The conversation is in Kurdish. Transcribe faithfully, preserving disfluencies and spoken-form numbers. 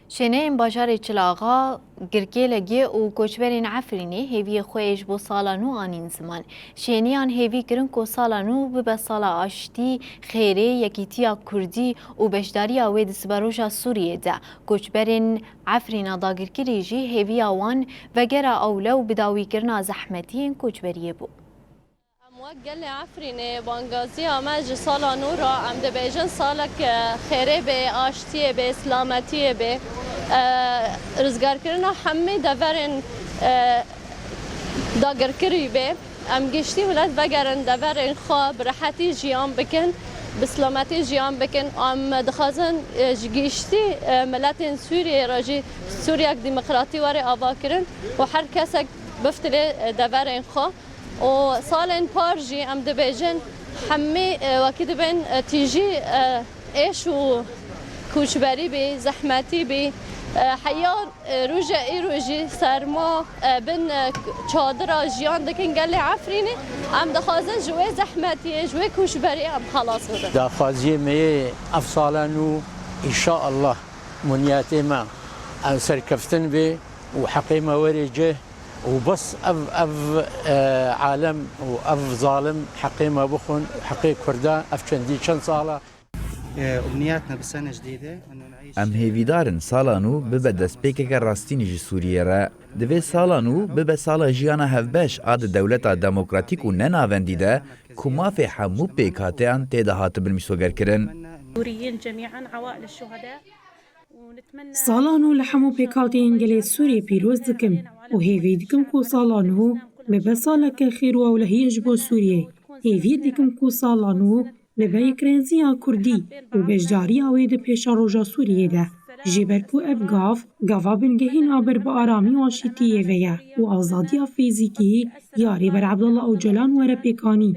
Şêneyên bajarê Çil Axa, Girkêlegê û koçberên Efrînê hêviyê xwe yê ji bo sala nû anîn ziman. Şêniyan hêvî kirin ku sala nû bibe sala aştî, xêrê, yekîtiya Kurdî û beşdariya wê di siberoja Sûriyê de. Koçberên Efrîna dagirkirî jî hêviya wan vegera ewle û bidawîkirina zehmetiyên koçberiyê bû. Em wek gelê Efrînê bangaziya me ji sala nû re, em dibêjin salek, e, xêrê bê, aştiyê bê, silametiyê bê, e, rizgarkirina hemî deverên, e, dagirkirî bê. Em giştî milet vegerin deverên xwe bi rehetî jiyan bikin, bi silametî jiyan bikin. Em dixwazin, e, ji giştî, e, miletên Sûriyê re jî Sûriyek demokratî were avakirin û her kesek biftilê, e, deverên xwe. Û salên par jî em dibêjin, hemî, e, wekî dibên, e, tîjî, e, êş û koçberî bî, zehmetî bî. E, heya, e, roja îro jî serma, e, bin, e, çadira jiyan dikin gelê Efrînê. Em dixwazin ji wê zehmetiyê, ji wê koçberiyê em xelas bibin. Daxwaziyê me yê ev sala nû, înşaallah, muniyetê me ev serkeftin bê û heqê me were cih. û bes ev, ev, e, alem û ev zalim heqê me bixwin, heqê Kurda, ev çendî çend sala. E, أمنياتنا بالسنة الجديدة إنه نعيش Em hêvîdar in sala nû bibe destpêkeke rastîn ji Sûriyê re. Divê sala nû bibe sala jiyana hevbeş a di dewleta demokratîk û nenavendî de ku mafê hemû pêkhateyan tê de hatibin mîsogerkirin. سوريين جميعا عوائل الشهداء. Sala nû li hemû pêkhateyên gelê Sûriyê pîroz dikim û hêvî dikim ku sala nû bibe saleke xêr û ewlehiyê ji bo Sûriyê. Hêvî dikim ku sala nû bibe yekreziya Kurdî û beşdariya wê di pêşeroja Sûriyê de. Ji ber ku ev gav, gava bingehîn a ber bi aramî û aşîtiyê ve ye û azadiya fîzîkî ya Rêber Abdullah Ocalan were pêkanîn.